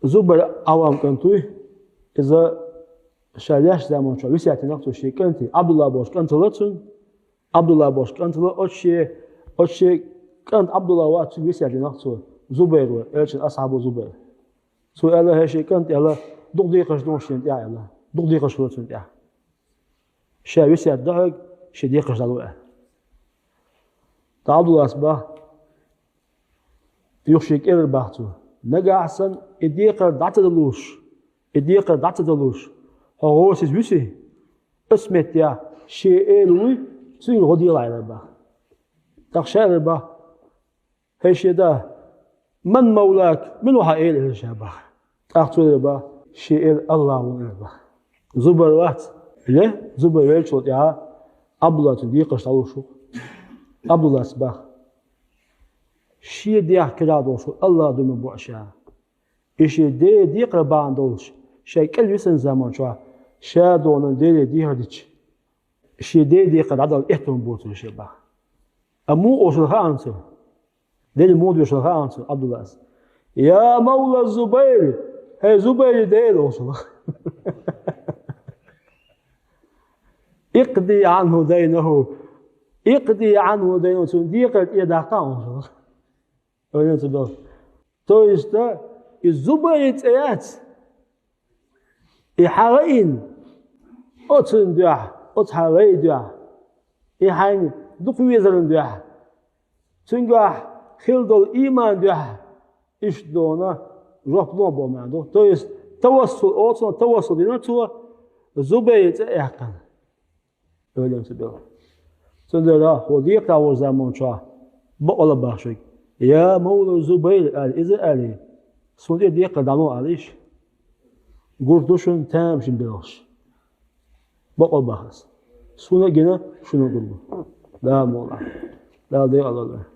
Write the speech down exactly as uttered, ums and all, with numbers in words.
Зубайр Ӏаввам кӀант вуй, иза ша лаьш заман чохь весет динарг цо шен кӀанте, Ӏабдулла бохуш кӀант хилла цуьнан, Ӏабдулла бохуш кӀант хилла, оцу шен, оцу шен кӀант Ӏабдулла вац цуьнга весет динарг цо, Зубайр ву, элчан асхьаб ву Зубайр. Цо аьлла, хӀей шен кӀант аьлла, дукха декхарш ду шена тӀехь аьлла, дукха декхарш хилла цуьнан тӀехь. Ша весет до хьоьга, шен декхарш дӀало аьлла. ТӀаккха Ӏабдуллас бах, юха шен кӀелара бах цо. Нагахь санна и декхар дӀа ца далуш, и декхар дӀа ца далуш, хьо гӀо сиз вуьсий, оцу меттехь шен эла вуй, цуьнга гӀо делахь аьлла бах. ТӀаккха ша аьлла бах, хӀей шен да, ман мавлак, мила ву хьан эла аьлла ша бах. ТӀаккха цо аьлла бах, шен эла АллахӀ ву аьлла бах. Зубайр вац, ле, Зубайр веллачул тӀаьхьа Ӏабдулла цуьнан декхарш дӀалуш ву. Ӏабдуллас бах, шен дегӀ кхидӀа долуш ву АллахӀ дуй ма бу ша. И шен ден декхар бахьана долуш, шайн кӀел висина заман чохь, ша догӀанан Деле дехар дича, шен ден декхар дӀадала эттам бу цуьнан шен бах. Амма муха олуш хилла хаьа цо? Деле муха доьшуш хилла хаьа цо, Ӏабдуллас? Я мавла Зубайр, хӀей Зубайран дела олуш хилла. Икъди Ӏанху дайнаху, икъди Ӏанху дайнаху, цуьнан декхар тӀедаккха олуш хилла. Ойла ца бел. То есть, да, и Зубайран цӀе яц. И хьан гӀайна, оцунна дуьхьа, оцу хьан гӀайна дуьхьа, и хьайна дукха везарна дуьхьа, цуьнгахь хилла долу ийман дуьхьа, иштта дона жоп ло бо ма ду. То есть, тавассул, оцунна тавассул дина цо, Зубайран цӀе а яьккхина. Ойла ца бел. Цундела хьо декхар дӀалуш заман чохь бакъвала бахшиг. Я мавла Зубайр, аьлла, иза аьлла, суна тӀе декхар дӀало алийша. Гур ду шуна тамашийна белхаш. Бакъвала бах аса. Суна а гина, шуна а гур бу. Да, мавла. Дала декъала лойла.